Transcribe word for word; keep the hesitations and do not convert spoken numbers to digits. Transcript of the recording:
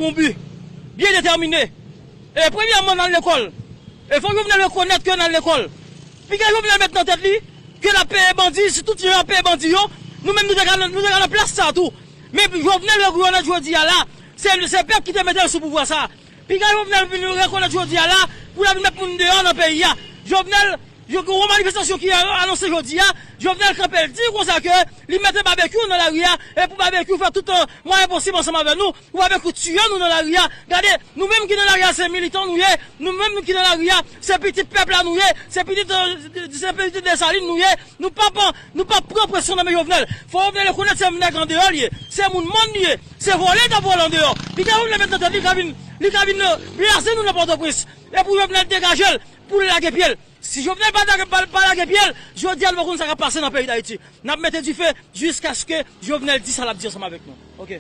Yon bi byen detèmine. E premyèman, n al lekòl. E fòk Jovenel rekonèt ke n al lekòl. Piga Jovenel met nan tèt li ke l ap peye bandi, si tout jan l ap peye bandi yo, nou menm nou te ka, nou te ka nan plas sa a tou. Men Jovenel rekonèt jodi a la, se, se pèp ki te mete l sou pouvwa sa a. Piga Jovenel vin rekonèt jodi a la, pou l ap vin met moun deyò nan peyi a. Jovenel, yo gen yon manifestasyon ki anonse jodi a, Jovenel kanpe l di konsa ke li mete Babekyou nan lari a, e pou Babekyou fè tout, euh, mwayen posib ansanm avè nou, pou Babekyou tiye nou nan lari a. Gade, nou menm ki nan lari a, se militan nou ye, nou menm ki nan lari a, se pitit pèp la nou ye, se pitit, euh, se pitit Desalin nou ye, nou p ap, nou p ap pran presyon nan men Jovenel. Fò Jovenel rekonèt se nèg andeyò li ye, se moun mòn li ye, se vòlè l t ap vòlè andeyò. Li ka vin met nan tèt li, li ka vin, li ka vin, euh, blaze nou nan Pòtoprens. E pou Jovenel degaje l, pou l lage pye l. Si Jovenel pa lage, pa, pa lage pye l, jodi a nou pa konn sa k ap pase nan peyi Dayiti. N ap mete dife jiskaske Jovenel di sa l ap di ansanm avèk nou. Ok.